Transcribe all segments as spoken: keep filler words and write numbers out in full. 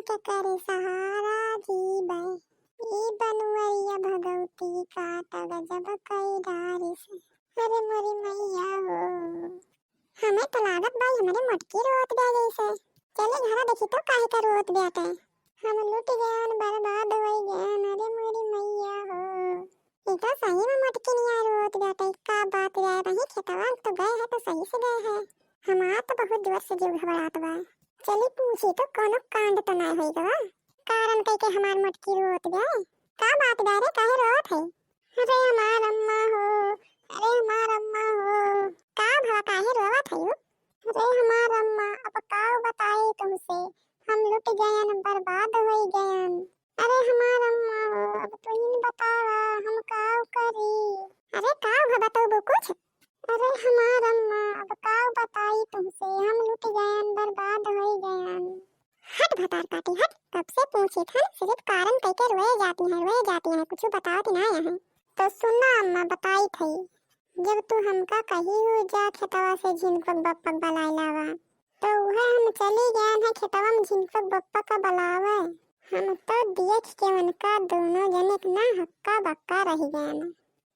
केकरे सहारा जीबै, ई बनवरिया भगवती काट गजब कई डारिस। अरे मोरी मैया हो। हमें तो लागत बा हमरे मोटकी रोत बा जैसे। चली घरा देखी तो काहे का रोत बाटे। हम लुट गयान, बर्बाद होइ गयान, अरे मोरी मैया हो। ई तो सही में मोटकी निया रोत बाटे। का बात बा, वही खेतवा तो गए है तो सही से गए है। हमार तो बहुत जोर से जीव घबरात बा। चली पूछी तो कोनो कांड तो ना होई गवा। कारण कह के हमार मोटकी रोत बा। का बात बा रे, काहे रोत है? अरे हमार अम्मा हो, अरे हमार अम्मा हो। का भवा, काहे रोवत हयू? अरे हमार अम्मा, अब का बताई तुमसे, हम लुट गयन, बर्बाद होइ गयन। अरे हमार अम्मा हो, अब तू ही बतावा, हम का करी? अरे का भवा, बतौबू कुछ? अरे हमार अम्मा, अब का बताई तुमसे, हम लुट गयन, बर्बाद होइ गयन। हट भतार काटी, हट। कब से पूछित हन, सिर्फ कारण कह के रोए जाती हैं, रोए जाती हैं, कुछ बतावत ना है। तो सुना अम्मा, बताई थई, जब तू हमका कही हो जा खेतवा से झिनकुक बप्पा क बलाए लावा, तो उहे हम चली गयन है खेतवा में झिनकुक बप्पा का बलावे। हम तो देख के उनका दोनों जने के ना हक्का बक्का रह गयन।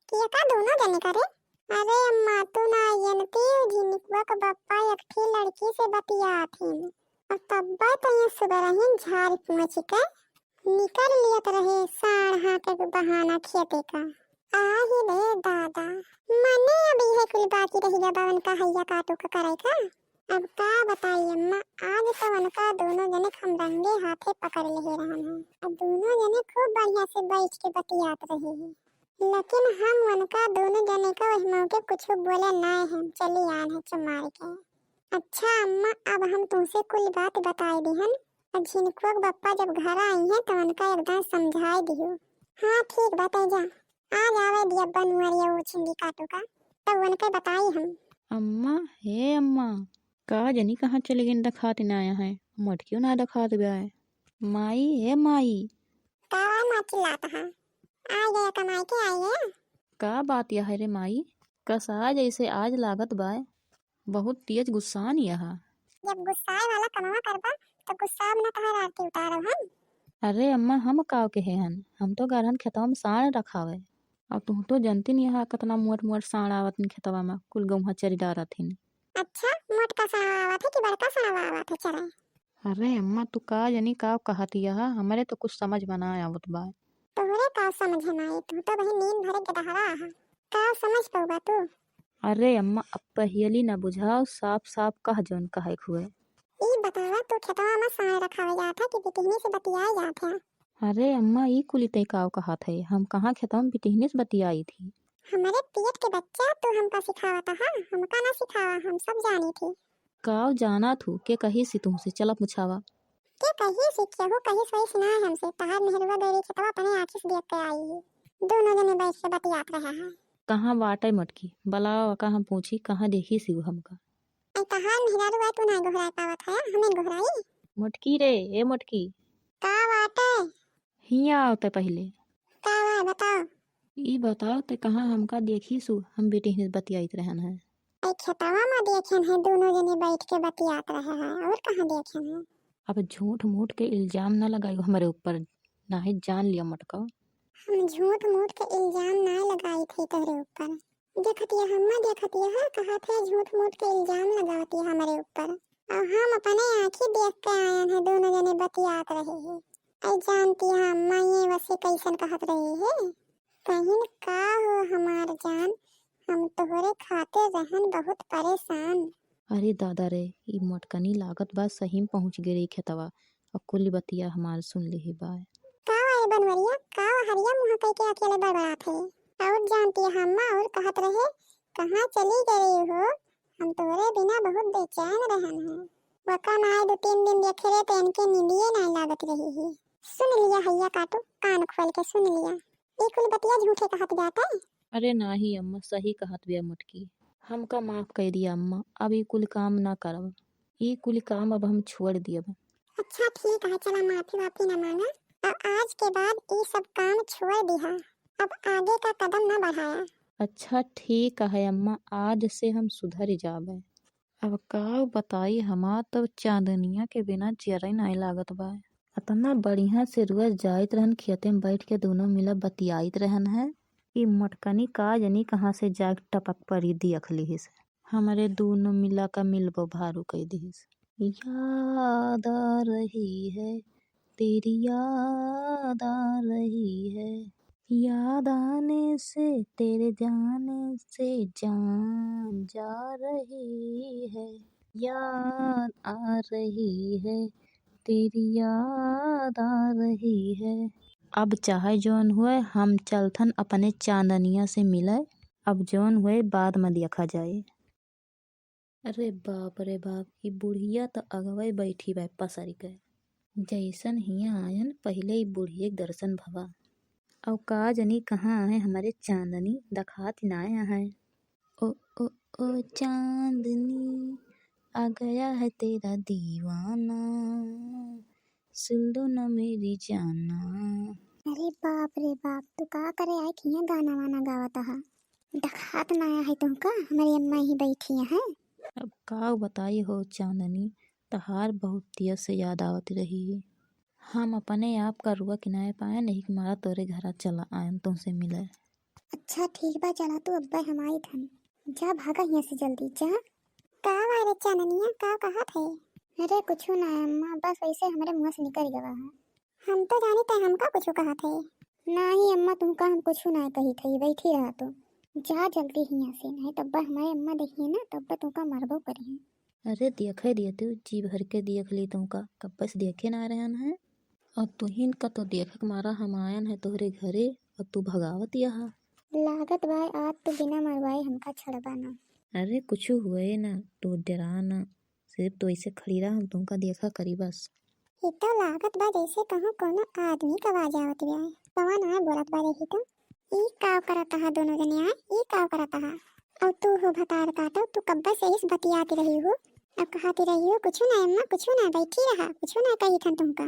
कि एका दोनों जने का रे? अरे अम्मा, तू ना जनती, झिनकुआ के बप्पा एक ठी लड़की से बतियात हिन। और तब्बे तो ये सुबरहिन झाड़ पोंछ के निकर लियत रहे साढ़ हाथे के बहाना खेते का। आही रे दादा, मने अब इहे कुल बाकी रहि गवा उनका हैया काटू का करे का। अब का बताई अम्मा, आज तो उनका दोनों जने के हम रंगे हाथे पकड़ लेहे रहन हैं। अब दोनों जने खूब बढ़िया से बैठ के बतियात रहे हैं। लेकिन हम उनका दोनों जने का वही मौके कुछ बोले नाय हैं, चली आन है चुमार के। अच्छा अम्मा, अब हम तुमसे कुल बात बताए दिहन। अब झिनकुआ के बप्पा जब घर आई हैं तो उनका एकदम समझाए दियो। हाँ ठीक बात है, जा आज आवे दिया बनवरिया वो छिंदी काटू का, तब उनके बताई हम। अम्मा, हे अम्मा, का जनी कहाँ चली गइन, देखात ना आया है, मोटकियो ना देखात बा है। माई, हे माई। का माँ चिल्लात है? आ गया कमाई के, आ गया। का बात यह है रे माई? कसा जैसे आज लागत बा, बहुत तेज गुस्सान यह। जब गुस्साए वाला कमवा करबा तो गुस्सा में ना तोहार आरती उतारब हम। अरे अम्मा, हम काव कहे हन, हम तो गरहन खेतवा में साँड़ रखावे। अब तुम तो जनती नहीं है कितना मोट मोट साँड़ आवत हिन खेतवा में, कुल गौहा चरी डारत हिन। अच्छा, मोटका साँड़ आवत है कि बड़का साँड़ आवत है चरे? अरे अम्मा, तू का जनी का कहत यह, हमरे तो कुछ समझ में ना आवत बा। तोहरे का समझ में आई, तू तो वही नींद भरे गदहरा है, का समझ पउबा तू? अरे अम्मा, अब पहेली ना बुझाओ, साफ साफ कह जौन कहे के हुए। ई बतावा, तू खेतवा में साँड़ रखावे जात है कि बिटिहनी से बतियाए जात है? अरे अम्मा, ई कुली तै काव कहत है, हम कहाँ खेतवा में बिटिहनी से बतियाई थी? हमरे पेट के बच्चा, तू हमका सिखावत हा? हमका ना सिखावा, हम सब जानी थी। काव जाना थू, के कही सी तुमसे, चला पूछावा। के कही सी, केहू कही सही सुना है हमसे, तहार मेहरुआ गैरी खेतवा अपने आँखी से देख के आई ही। दोनों जने बैठ के बतियात रहे हैं। कहाँ बाटे मोटकी? बलावा का हम पूछी, कहाँ देखी सी उ हमका? ऐ तहार मेहरारू है, तू ना गोहराए पावत है, हमें गोहराई। मोटकी रे, ए मोटकी। का बाटे? हियाँ आओ ते पहिले। का बा, बताओ। ई बताओ ते कहाँ हमका देखी सु, हम बिटिहनी से बतियाइत रहन है। ऐ खेतवा में देखेन है, दोनों जने बैठ के बतियात रहे हैं, और कहाँ देखेन है? अब झूठ मूठ के इल्जाम ना लगाइयो हमरे ऊपर, नाहीं जान लिया मोटका। हम झूठ मूठ के इल्जाम ना लगाई थी तोहरे ऊपर। देखतिया हम्मा, देखतिया है, कहत है झूठ मूठ के इल्जाम लगावतिया हमरे ऊपर। और हम अपने आँखी देख के आयन है, दोनों जने बतियात रहे हैं। ऐ जानती है अम्मा, ये वसे कैसन कहत रही है, कहिन का हो हमार जान, हम तोहरे खातिर रहन बहुत परेशान। अरे दादा रे, ई मोटकनी लागत बा सही में पहुँच गई रही खेतवा, और कुल बतिया हमार सुन लेही बा। का ए बनवरिया, का हरिया मुँह कइके अकेले बड़बड़ात है? और जानती है अम्मा और कहत रहे, कहाँ चली गई हो, हम तोहरे बिना बहुत बेचैन रहन हैं। वका नाय दो तीन दिन देखे रहे तो इनके नींदिए नाय लागत रही है। सुन लिया हैया काटू, कान खोल के सुन लिया। ई कुल बतिया झूठे कहत बाटे। अरे नाही अम्मा, सही कहत बिया मोटकी। हमका माफ कइ दिया अम्मा, अब ई कुल काम ना करब। ई कुल काम अब हम छोड़ दियब। अच्छा ठीक है, चला माफी वाफी ना मांगा। अब आज के बाद ई सब काम छोड़ दिहा। अब आगे का कदम ना बढ़ाया। अच्छा ठीक है अम्मा, आज से हम सुधर जाबे। अब का बताई, हमार तो चांदनिया के बिना जियरे नाय लागत बा। अतना बढ़िया से रोज जाइत रहन, खेते में बैठ के दूनों मिला बतियाइत रहन है। ई मोटकनी का जनी कहाँ से जाके टपक परी दियख लिहिस। हमरे दूनों मिला का मिलबो भारू कई दिहिस। याद आ रही है, तेरी याद आ रही है, याद आने से, तेरे जाने से जान जा रही है, याद आ रही है, तेरी याद आ रही है। अब चाहे जौन हुए, हम चलथन अपने चांदनिया से मिले। अब जौन हुए, बाद में देखा जाए। अरे बाप रे बाप, ई बुढ़िया त अगवे बैठी बा पसरी के। जैसन हियाँ आयन, पहिले ई बुढ़िये के दर्शन भवा। अउ का जनी कहाँ आहे हमरे चांदनी, दखात नाय आहे। ओ, ओ, ओ चांदनी, आ गया है तेरा दीवाना, सुन लो ना मेरी जाना। अरे बाप रे बाप, तू का करे आए हियाँ गाना वाना गावत हा? दखात नाय आहे तुमका, हमरी अम्मा ही बैठी है। अब का बताई हो चांदनी, तहार बहुत तेज से याद आवत रही। हम अपने आप का रुआ किनाए पाए नहीं कि मारा तोरे घरा चला आयन तुमसे मिले। अच्छा ठीक बा, चला तू, अब्बे हम आइत हन। जा भागा हियाँ से जल्दी, जा। का बा रे चांदनिया, का कहत है? अरे कुछु ना अम्मा, बस वैसे हमरे मुँह से निकल गवा है। हम तो जानी तै हमका कुछु कहत है। नाही अम्मा, तुमका हम कुछु ना कही थी, बैठी रहा तू। जा जल्दी हियाँ से, नहीं तब्बा हमारे अम्मा देखिए ना, तब्बा तुमका मरबो करी है। अरे देखे दिए तू, जी भर के देख ली तुमका, कब्बे से देखे ना रहन है। और तुहिन का तो देखक मारा हम आयन है तोहरे घरे, और तू भगावत यहा। लागत बा आज तू बिना मरवाए हमका छड़बा ना। अरे कुछु हुए ना, तू डरा ना, सिर्फ तू ऐसे खड़ी रहा, हम तुमका देखा करी बस। ई तो लागत बा जैसे कहूँ कोनो आदमी का आवाज आवत बा। कवन आए बोलत बा रही तो? ई का करत हा दोनों जने आए? ई का करत हा? और तू हो भतार काटो, तू कब्बे से इस बतियाती रही हो। अब कहती रही हो, कुछु ना अम्मा, कुछु ना, बैठी रहा, कुछु ना कही थन तुमका।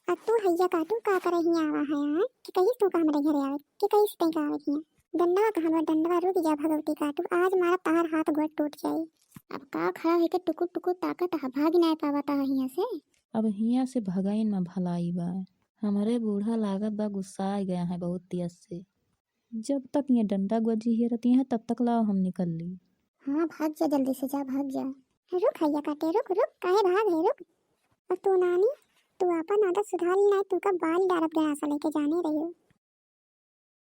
और तू हैया काटू का करे ही आवा है आए? कि कही तू का हमरे घरे आवे? कि कही से तैं का आवे हियाँ? डंडवा कहाँ बा? डंडवा रुक जा भगवती काटू, आज मारा तहार हाथ गोड़ टूट जाई। अब का खड़ा होके टुकुर टुकुर ताकत हा, भाग ना पावत हा हियाँ से। अब हियाँ से भगाइन में भलाई बा। हमरे बूढ़ा लागत बा गुस्सा आ गया है बहुत तेज से। जब तक ये डंडा गुआ जी हियरती हैं, तब तक लाओ हम निकल ली। हाँ, भाग जा, जल्दी से जा, भाग जा। रुक हैया काटे, रुक, रुक, काहे भाग है, रुक। और तू नानी, तू आपन आदत सुधार ली, नाहीं तू का बाल डारब गंडासा लेके जाने रही हो।